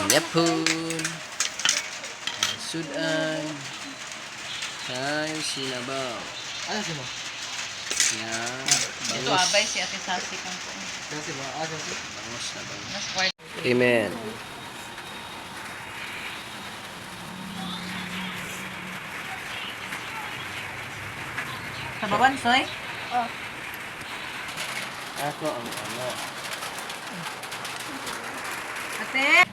Yapon. Sudan. Kay sinabaw. Ano si mo? Yeah. Ito Bangus. abay si Ate Sasi kang po. Kasi ba? Asa si? Bangus na bangus. Nas kwart. Amen. Sa bawan, soy? Ako ang ano. Ate!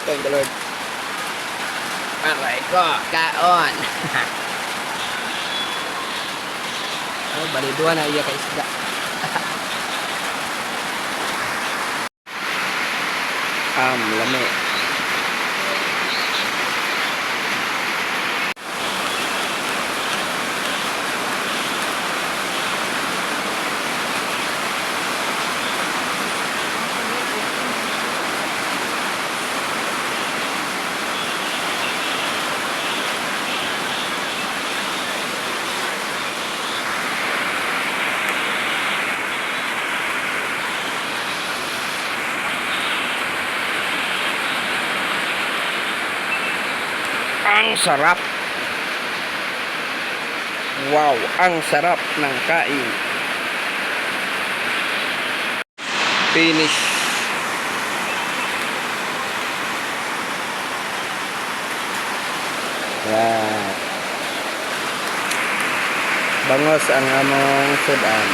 Thank the Lord. Aray ko, kaon. Oh, baliduan na iya ka isda. Lami. Ang sarap. Wow, ang sarap ng kain. Finish. Wow. Bangos ang among sudan.